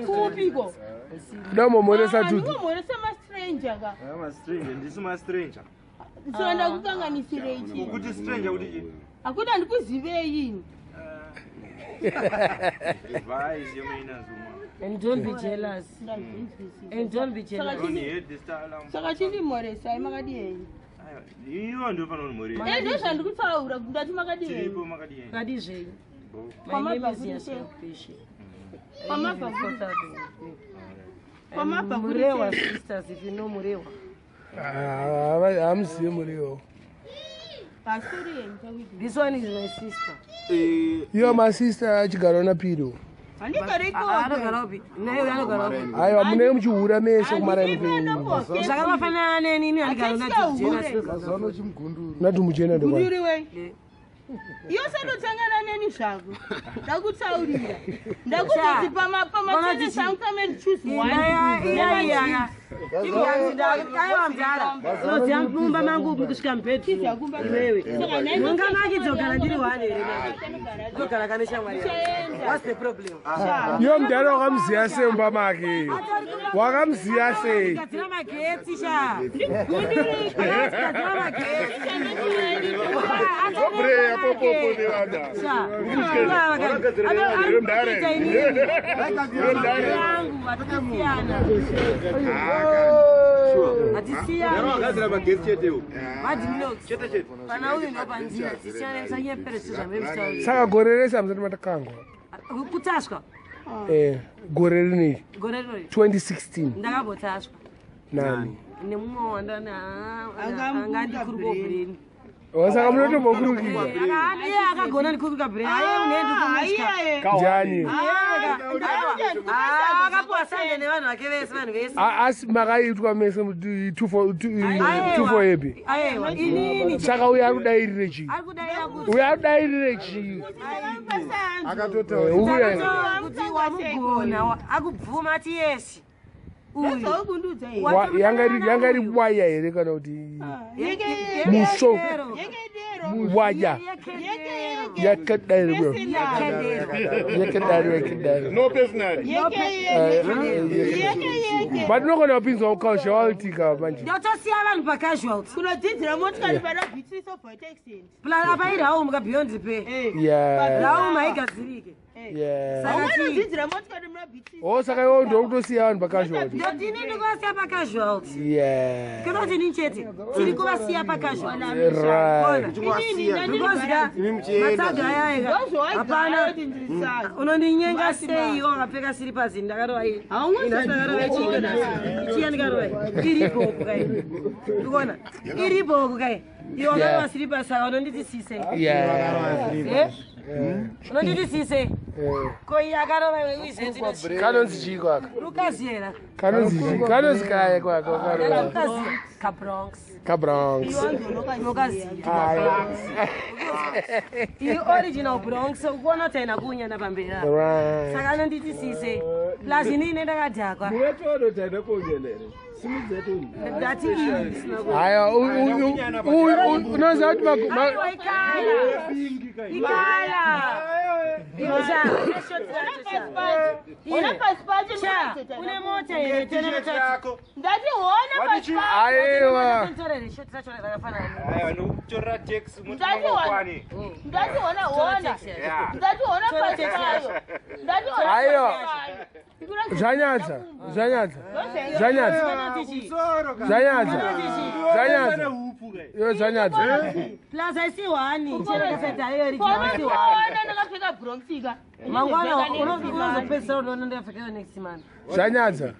Kupiko? Ndamomhoresa Tutu. Ndimomhoresa mastranger ka. Mastranger, ndisu mastranger. So ndakukanganisirei chii? Kuti stranger kuti chii? Hakuna ndikuzivei ini. Advise your manners, woman. And don't be jealous. And don't be jealous. Don't hate the style. Saka chindimhoresai makadii henyu? Iwo ndofanira kunimhoresa. Eh, ndozvandikutaura kuti ndati makadii henyu. Tiripo makadii henyu. Makadii zvenyu? My name is Yasha. Kwamabva Kwamabva kuri Murewa sei? sisters, if you know Murewa. Hamuzive Murewa. Pasuri henyu chakuti. This one is my sister. Iyo masista achigara napiro. Handigare ikoko. Anogara upi? Naye uyo anogara upi? Aiwa, munenge muchihura mese kumaraini kwenyu. Zvakavafanana neni ini andigara Natumuchena ndokwani. Gunduri wei. Iwe usatotangana neni zvako. Ndakutaurira. Ndakuzoti pamatenesi angu come and choose one. Aiwa mudhara, unoziva mumba mangu upi kusvika mubedroom iwewe unganakidza ndiri one here ndogara kane shamwari yangu. What's the problem? Iyo mudhara wakamuziya sei mumba make? Wakamuziya sei? Gadzira magetsi sha. Gadzira magetsi. Obreya popopo nevana. Sha. Mudhara. Mudhara. Yangu hatisiyana. Hatisiyana. Wakagadzira magetsi chetewo. Madminox. Chete chete. Pana uyu ndopandiri. Tisiyane musanyepere sezvamuri Saka gore rese hamusati matakangwa. Kutaswa. Eh, gore rineri Gore rinori. 2016 Ndakambotaswa. nani? Nemumwe wandana anga ndikuruka brain. Saka munotombokurukira. Iye akagona ndikuruka brain. Aye munhu ndikumuska. Ndiani? Akapuwa sande nevanhu vake vese vanhu vese. Asi makaitwa mese muti 24 epi. Aiwa inini. Saka uyo ari kudairire chii? Ari kudaira kuti Uyo ari kudairire chii? Akatotaura. Ukuya. kuti wamugona akubvuma ati yesi. Uyu. Yanga iri waya here kana kuti muso waya yakadaro yakadaro yakadaro. No personally. But unogona kupinzwa kucasualty ka manje. Ndotosiya vanhu pacasualty. Kunodzidzira motikari pana Beatrice of accident. Plus apa iraum ka beyond repair. Yeah. Raum haigadzirike. Yeah. Unodzidzira motikari muna Beatrice. Oh, saka iwe ndokutosiya vanhu pacasualty. Ndotini ndikuvasiya pacasualty. Yeah. Kwete kuti inini chete tiri kuvasiya pacasualty. Right. Because ka matsaga aya ega hapana unondinyenga sei iwe wakapfeka silipazi ndakarova iyi ndakarova chiya ndikarova iripo kai ukona iripo kai iwe wakarova silipazi saka unonditi sise. Yeah. Unonditi sise ko iye akarova iwe uizenzi Kanonzi chii kwaka? rukaziyera. Kanonzi chii? Kanonzi kaya kwaka wakarova. Rukaziya kabronx. Kabronx. Rukaziya iyi original bronx ukuona kuti haina kuunyana pamberi apa. Right. Saka anonditi sise plus inini ndakadhakwa ndati iyi ndisina Haya, unoziva kuti Aiwa, ikala ikala. Iwe sha, une shoti racho sha. Ona pasi pacho. Sha, une mota here T-shirt yako. Ndati hona pasi pacho. Aiwa. Torere shoti racho rakafanana. Aiwa nokutorera taxi Ndati motangwani. Ndati hona hona. Yeah. Ndati hona pasi payo. Ndati hona Aiwa. pasi payo. Zvanyadza, zvanyadza. Zvanyadza. Zvanyadza. Zvanyadza. Iwe zvanyadza. Plus haisi one chero iyo original haisi one. Ona ndakapfeka bronx ka. Mangwana unozopedzisira unoona ndakapfeka next month. Zvanyadza.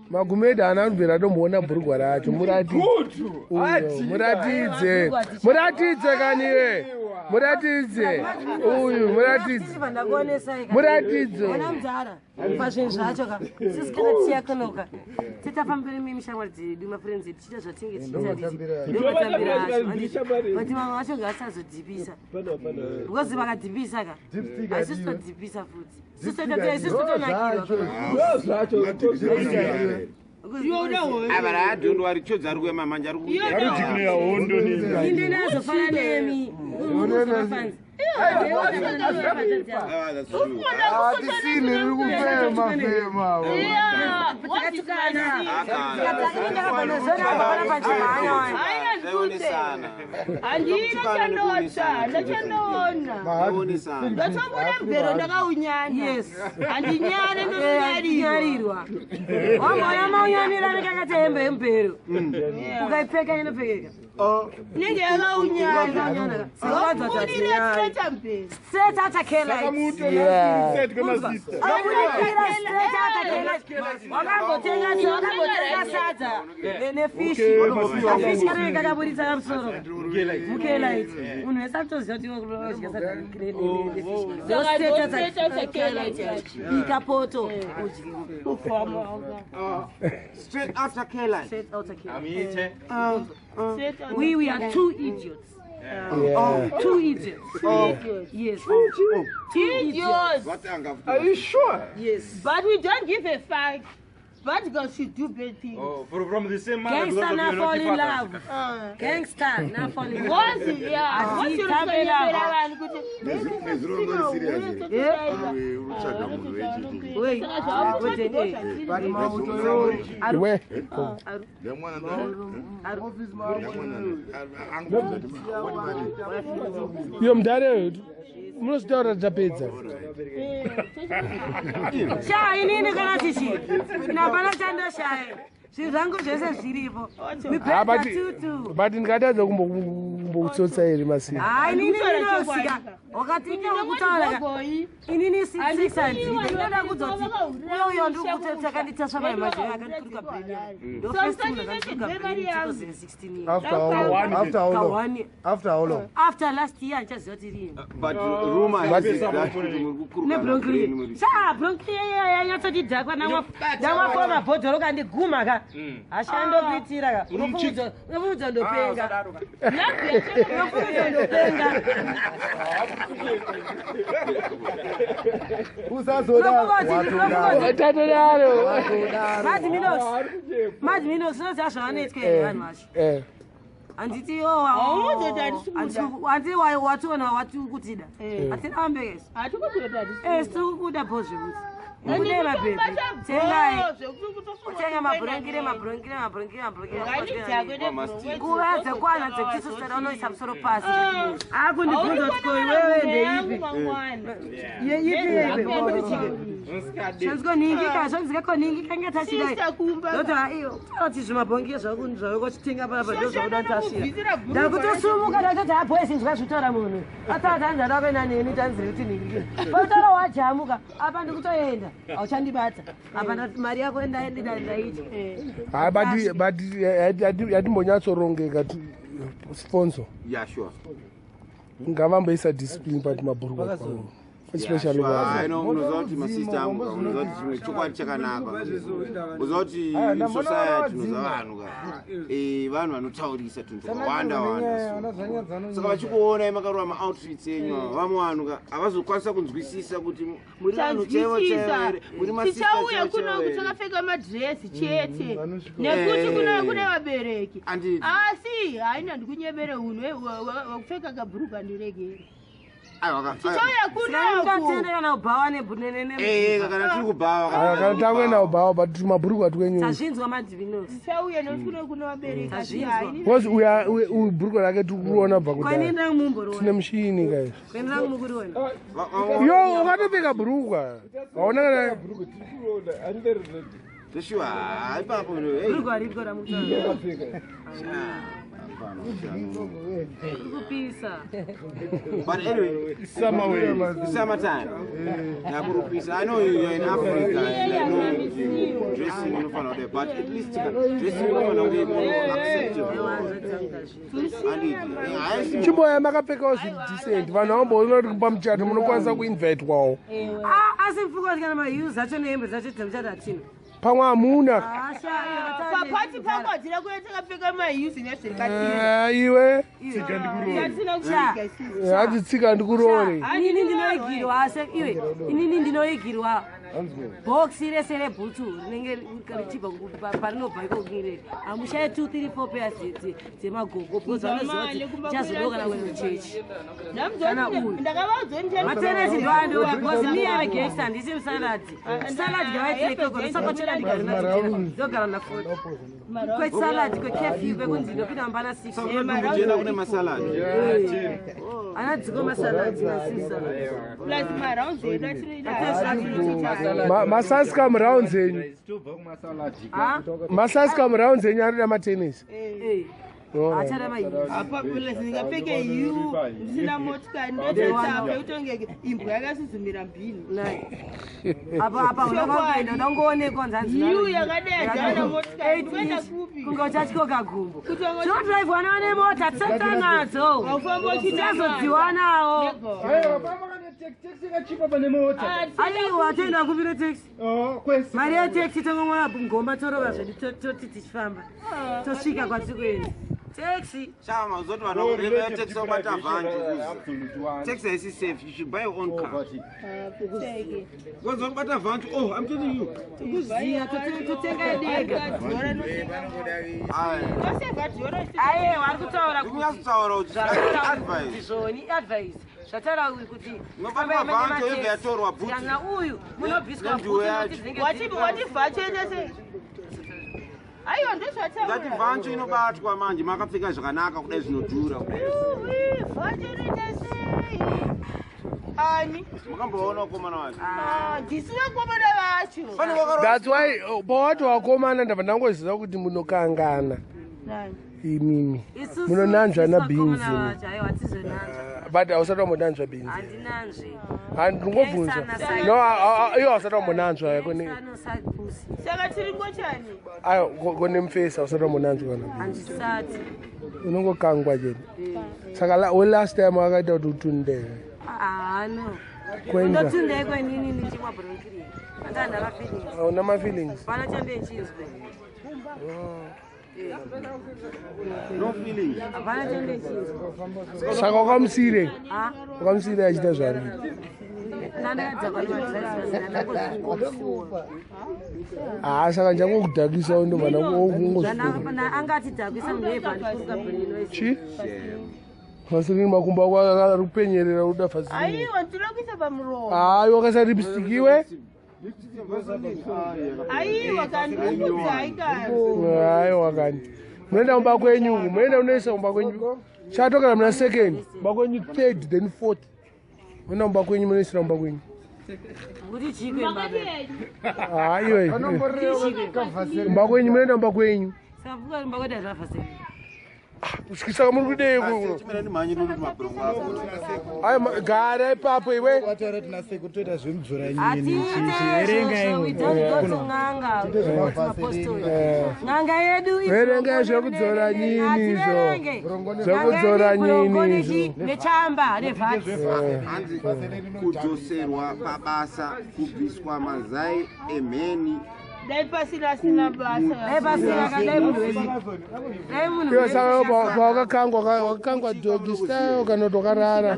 Magumedi haana kubvira atomboona bhurugwa racho. Muratidze. Uyo, muratidze. Muratidze kaniwe. Muratidze. Uyu, muratidze. Ndakuonesai. Muratidze. Ona mudhara pazvinhu zvacho ka sisi kana tichiyakonoka titafambire mimi shamwari dzedu mafriends edu tichiita zvatinge tichiita ndomatambira acho but mamwe vacho ngaasazodhipisa because vakadhipisa ka haisusi todhipisa futi isusu totonakirwa. Avara adhondo ari chodzi ari kuema manje ari Arikudzikinira hondo nini. Inde nazofanana nemi. Ah, that's true. Hatisini riri kufema fema. Taionesana. Handina chandotsva, ndachandoona. Taionesana. Ndatobuda mubhero ndakaunyana. Yes. Handinyane, ndonyarirwa. Nyarirwa. Wamboona maunyanira anenge akati hembe yemubhero. Ukaipfeka inopfekeka. Inenge yakaunyana. Unyanira. Saka Budira straight mubhero. Straight out of K-Light. Yeah. Abudikira straight out of K-Light. Wakambotenga sadza nefishi. Kafishi kanenge kakaburitsa kamusoro. Mukelight. Munhu wese akutoziva kuti unodya sadza nefishi. Saka Straight out straight out of K-Light yacho. Bika poto udye. Straight after K-Line. Straight out of K-Light. Amite. Straight out. We are two idiots. Yeah. Two idiots. Yes. Two idiots. Idiots. What anga? Are you sure? Yes. But we don't give a fuck. Bad girls should do bad things. Oh, from the same mother Gangster because of now you're not fall the in father. love. Gangster now fall in love. Once, yeah. Once you Ati, vanhu kuti Nezuro ngori serious here. Uri kutsvaga munhu wechidiki. Wait. But mauto yo. Iwe. Ndemwana Office ndemwana angubvunza kuti wati mari. Iyo mudhare munozvitaura tapedza. Sha inini kana chichi. Napana chandoshaya. Zvinhu zvangu zvese zviripo. Ah, Mibhedha but tutu. but ndingatadza kumbokutsotsa here masini. Hayi inini ndinosika. Wakati wekutaura ka. Inini six handidi. Ndinoda kudzoti uyo uyo ndiri takanditasva mai mazviri akandituruka brain yangu. Ndo first munhu akandituruka brain 2016 years. After how long? After how long? Kawani. After how long? After last year handichaziva kuti rini. But rumor has it that kuti muri kukurukana brain Nebronclear. muri. Sha bronclear yanyatsotidhakwa ndamwa mabhodhoro kandiguma ka. Hashandokuitira ka. Unofunudza ndopenga. Unofunudza ndopenga. Usazoda watodaro. Tatodaro. Mad Minox. Mad Minox unoziva zvavanoitwa here vanhu vacho. Eh. Handiti Haunozoti handisi kuda. handiti wationa wati ukutida. Hatina vambekesa. Hatikuti Tiri kukuda bho zvekuti. Mukudai mabhebhi. Tengai. Tenga mabhurangire mabhurangire mabhurangire mabhurangire. Nguva dzekwana dzekuti isusu tada unoisa musoro pasi. Akundibvunza kuti ko iwewe ndeipi? Yeipi yeipi? Zvanziko ningika, zvanzika ko ningika nge tachidai. Ndoti iyo, taura kuti zvimabhongi zvaukochitenga panapa ndo zvakuda nditashira. Ndakutosumuka ndakutoti ha boys inzwa zvitaura munhu. Ataura tanzi ndada kuenda neni tanzire kuti ningike. Pautaura wajamuka, apa ndikutoenda. Hauchandibata. Apa ndati mari yako ndaidya. Hayi but yatimbonyatsorongeka sponsor. Yeah, sure. Ngavamboisa discipline but mabhurukwa kwavo. Especially Yeah, sure. vanhu. I know unoziva kuti masista angu ka, unoziva kuti chimwe chokwadi chakanaka. Unoziva kuti in society unoziva vanhu ka. Vanhu vanotaurisa tunhu twakawanda wanda. So. Saka vachikuonai makarova maoutfits enyu ava, vamwe vanhu ka havazokwanisa kunzwisisa kuti muri vanhu chaivo chaivo here, muri masista Tichauya chaivo kuno chaivo here. takapfeka madhiresi chete nekuti kune vabereki. Handiti. Asi haina ndikunyebere unhu wekupfeka kabhuruka ndiregere. Aiwa ka. Tichauya kunoku. Ndatenda kana ubhawa nebhunene. Kana tiri kubhawa. Ah, kana takuenda kubhawa but tumabhurukwa twenyu. Tazvinzwa Mad Minox. Tichauya nekuti kuno kune vabereki. Asi Tazvinzwa. haini Because uya uyu bhurukwa rake tiri kuriona kubva Kwaini kudhara. ndangu mumboriona. Tine mushini guys. Kwaini ndangu mukuriona. Yo ukatopfeka bhurukwa. Waona kana Joshua, ipapo hey. Bhurukwa ripiko ramukutaura. Kupisa. But anyway, Summer way. it's summertime. Yakurupisa. I know you're in Africa and I know dressing inofanira kudai, but at least dressing inofanira kunge more acceptable. Handiti. Haisi chimboya makapfekawo zviri decent. Vanhu vamboona kuti pamuchato munokwanisa kuinvitwawo. Ah, asi mfuko kuti kana maheels acho nehembe dzacho dzemuchato hatina. Pamwe hamuna. Papati pangu hadzina kuya takapfeka mahiusi nezvekatira. Iwe Tatina kusvika isusu. hanzi tsika ndikurore. Inini ndinoigirwa ase iwe inini ndinoigirwa Bhokisi rese rebhutsu rinenge richibva parinobva iko kungireri hamushaye 2 3 4 pairs dzemagogo because vanoziva kuti tichazodoka kana kuenda kuchechi. Kana uyu. Ndakavaudza. Matenesi ndoando because me am a gangster, handisi musaladhi. Salad ngavaitire saka ndogarana na 40 kwesalad, kwecurfew, kwekunzi ndopinda mambana 6. Saka kujena kune masalad. Ana dziko masalad nasisalad. Plus marounds edu atinoita. Masascam rounds enyu, masascam rounds enyu anoda matenisi. Achada maii. Apa plus ndingapfeke yu ndisina motikari, ndototsape kutonge imbwa yakasuzumira mbini. Apa apa unokuenda unongoonekwa nzanzi. Yu yakadai haana motikari, ndikuenda kupi? Kunge uchatyoka gumbo. Kutongo- Tinodhiraivwa nemota tisatsa nadzo. Haufambi uchinamata. Tichazodziwanawo. Aiwa, pamba taxi yakachipa pane mota. Aiwa, toenda kupi netaxi? Oh, kwese. Mari yetaxi tongomwa ngoma, torova zvedu, toti tichifamba tosvika kwatiri kuenda. Taxi. Chama uzoti vanhu taxi vabata vhanji. Taxi haisi safe. You should buy your own car. Wazobata vhanji. Oh, I'm telling you. Tikuziya totenga yedega. Aye. Aiwa, ari kutaura kuti Ndikunyatsotaura kuti advice. Zvoni advice zvataura uyu kuti Unofamba bhanjo yobva yatorwa bhutsu. Kana uyu munobviswa Nenduwe bhutsu yacho. nokuti dzinenge dziri Wativhachoita sei? Aiwa, Ndati ndozvataura. vhancho inobatwa manje makapfeka zvakanaka kudai zvinodhura. Vhacho inoita sei ani? Makamboona vakomana vacho. Ah, ndisu vakomana vacho. Pane vakarova That's why pawati wakomana ndabva ndangoziva kuti munokangana imimi. Isusu- Munonanzva isusu nabhinzi. vakomana vacho, aiwa, hatizonanzva. But hausati wambonanzva bhinzi? Handinanzvi. Handingobvunza. No, iwo hausati wambonanzva kone. Anosapusi. Saka tiri ngochani. Ayo, kone mufesi hausati wambonanzwa kana bhinzi? Handisati. Unongokangwa chete. Saka welast time wakaita kuti utundere? Ano Kwenza. ndotundei kwenini ndichimwa bronkiri andana mafeelings. Hauna mafeelings? Pana chandechinzwe. No feeling. Hapana chandechinzwa. Saka wakamusiyirei? Ah. Wakamusiyirei achiita zvaari? Nandakadzakwa nemadhiraivhas. Haa, saka ndichangokudhakisawo, ndobva ndangozvifunga. Angatidhakwisa munhu webva andikuruka brain. Chi vasilini makumbo ako ari kupenyerera uda vasilini. Aiwa, ndinoda kuisa pamuromo. Hayi, wakaisa lipstick iwe. Aiwa, kandikudzai kani. Aiwa kani, munoenda kumba kwenyu, munoenda unoisa kumba kwenyu chatokana muna second, kumba kwenyu third, then fourth. Munoenda kumba kwenyu, munoisira kumba kwenyu. Kuti chikwe mbaba. Haiwe, kumba kwenyu, munoenda kumba kwenyu. Saka mbakweda zvavhaseni. Saka muri kudei kuno? Chimira ndimhanye ndokuti mabhurongo ako. Ai, gara ipapo iwe. Wataura tina sekuru toita zvemudzora. Hatiite, we don't go to n'anga, mapostori. N'anga yedu. Verengai zvekudzora nyini izvo. Hativerenge. Zvekudzora nyini izvo. Nechamba nevhati. Hanzi kudzoserwa pabasa, kubviswa mazai emheni. Dai pasina asina basa. Dai pasina kadai munhu wese, dai munhu Iwe, saka pawakakangwa wakakangwa doggy style kana kuti wakarara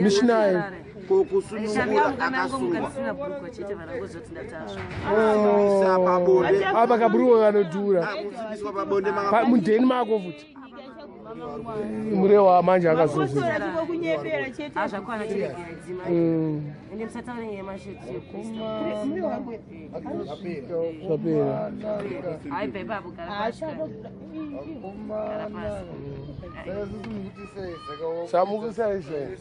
mishinayo? Ko kusunungura akasungwa. Ndisina bhurugwa chete, vanangozoti ndatasva. Kusimbisa pabonde. Apa kabhuruko kanodhura. Kusimbiswa pabonde Mundeni mako futi murewa manje akazozi. Mapostori achikokunyepera chete. Azvakwana, chiregera dzima. Ende musataure nyaya yemasheti. Zvapera. Haibva ipapo, gara pasi, gara pasi. Samukusaisai.